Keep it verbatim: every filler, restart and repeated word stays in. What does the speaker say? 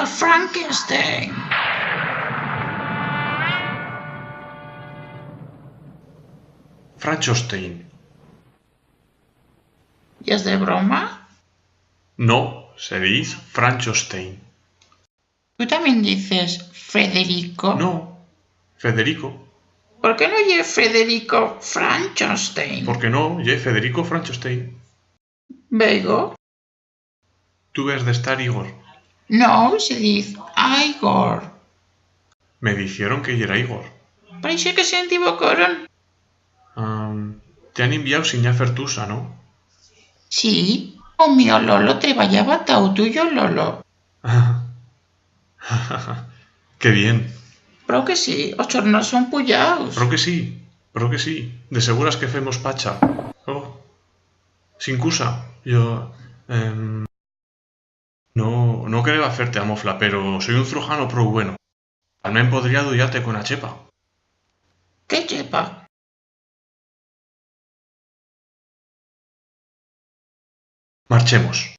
Frankenstein. Franchostein. Yes de broma? No, se diz Franchostein. Tu tamién dices Frederico? No, Federico. Por qué no ye Federico Franchostein? Porque no, ye Federico Franchostein. Veigo. Tu ves d'estar Igor. No, se diz Aigor. Me dicieron que yera Igor. Paraixe que se endivocoron. Am, te han enviau sinyar fer tusa, no? Sí, o mío lolo treballaba ta o tuyo lolo. Qué bien. Prou que sí, os chornos son puyaus. Prou que sí, prou que sí. De seguras que femos pacha. Oh. Sin cusa, yo, em, no, no quereba fer-te a mofla, pero soi un cirujano prou bueno. Talment podría aduyar-te con a chepa. Qué chepa? Marchemos.